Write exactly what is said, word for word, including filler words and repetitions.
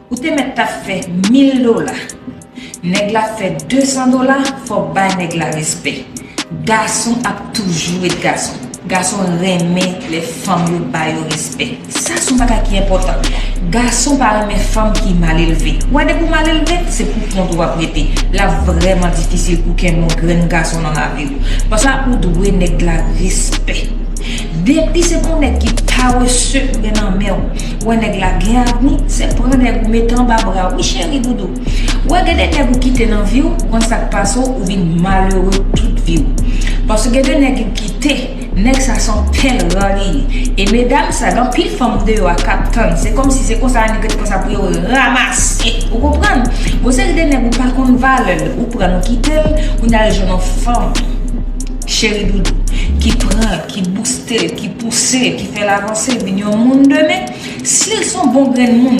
Ou te mèt t ap fè mil dola. Nèg la fè de san dola, fò w bay nèg la respè. Gason ap toujou ret gason. Gason renmen lè fanm yo ba yo respè. Sa se yon bagay ki enpòtan. Gason pa renmen fanm ki mal elve. Ou wè depi w mal elve, se pou kont ou w ap rete. L ap vrèman difisil pou kenbe yon grenn gason nan lavi w. Paske ou dwe nèg la respè. Depi se pou nèg ki parese ou gen nan men w, ou wè nèg la gen avni, se pran nèg ou mete anba bra w. Wi, cheri doudou. Ou wè gen de nèg ou kite nan vi w, ou konn sa k pase w, ou vin malere tout vi w. Paske gen de nèg ou kite, nèg sa se yon pèl ran li ye. E medam sa, gen anpil fanm deyò a k ap tann. Se kòmsi se konsa annik ret konsa pou yo ramase. Ou konprann? Gon seri de nèg ou pa konn valè l, ou pran l, ou kite l, kounye a l jwenn yon fanm. Cheri doudou, ki pran l, ki bouste l, ki pouse l, ki fè l avanse, vin yon moun demen. Si l se yon bon grenn moun,